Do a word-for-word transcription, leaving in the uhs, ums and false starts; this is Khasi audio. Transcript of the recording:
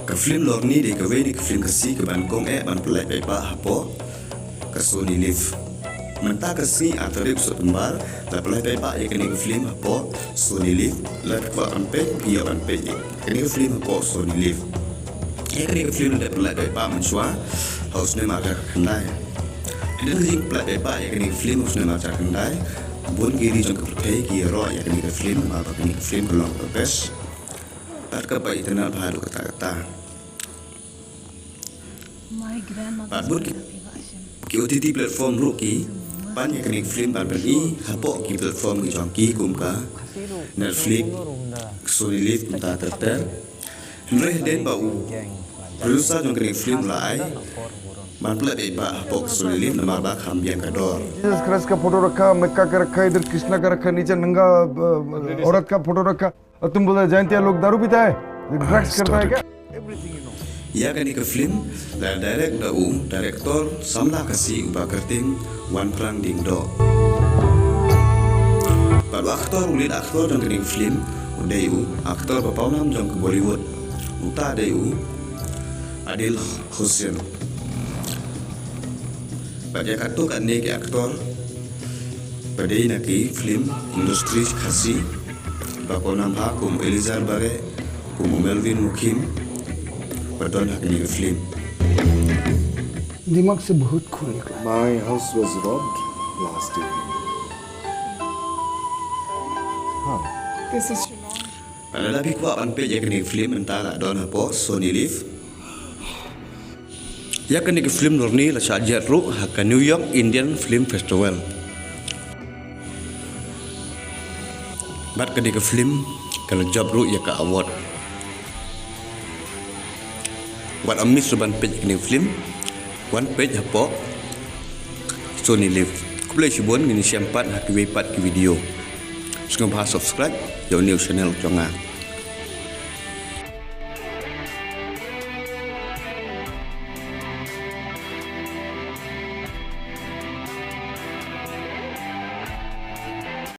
Ka film Lorni dei kawei na ki film Khasi kaban kong eh ban pynlait paidbah hapoh ka Sony Liv. Mynta ka sngi ar tarik September la pynlait paidbah ïa kane ka film hapoh Sony Liv. Lada kwah ban peit, ïa ban peit ïa kane ka film hapoh Sony Liv. Ïa kane ka film la dep pynlait paidbah mynshuwa ha u snem ar hajar khyndai. Hadien ka jingpynlait paidbah ïa kane ka film ha u snem ar hajar khyndai, bun ki ri jong ka pyrthei ki ïaroh ïa kane ka film, ba kane ka film ka long ka best. Bad kaba itynnad bha haduh katta katta. Bad bun ki, ki O T T platform ruh ki pan ïa kane ka film ban pyni hapoh ki platform ki jong ki kum ka Netflix, Sony Liv kumta ter ter. Hynrei hadien ba u producer jong kane ka film u la ai ban pynlait paidbah hapoh ka Sony Liv namar ba kham biang ka dor. जीसस क्राइस्ट का फोटो रखा, मक्का का रखा, इधर कृष्णा का रखा, नीचे नंगा अ, औरत का फोटो रखा। और तुम बोला जयंतिया लोग दारू पीता है, ये ड्रग्स करता है क्या? Ïa kane ka film la direct da u director samla Khasi uba kyrteng Wanphrang Diengdoh. Bad u actor, u lead actor jong kane ka film u dei u actor ba pawnam jong ka Bollywood, uta dei u Adil Hussain. Bad ïa katto katne ki actor ba dei na ki film industry Khasi ba pawnam bha kum u Elizar Bareh, kum u Melvin Mukim ba don ha kane ka film. दिमाग से बहुत खून निकला। My house was robbed last evening. Huh. This is Shillong. Bad lada phi kwah ban peit ïa kane ka film mynta la don hapoh Sony Liv. Ïa kane ka film Lorni la shah jied ruh ha ka New York Indian Film Festival. Bad kane ka film ka la jop ruh ïa ka award. Wat ym miss ruh ban peit ïa kane ka film. Wan peit hapoh Sony Liv. Khublei shibun, ngin ïashem pat ha kiwei pat ki video. Sngewbha subscribe ïa u new channel jong nga.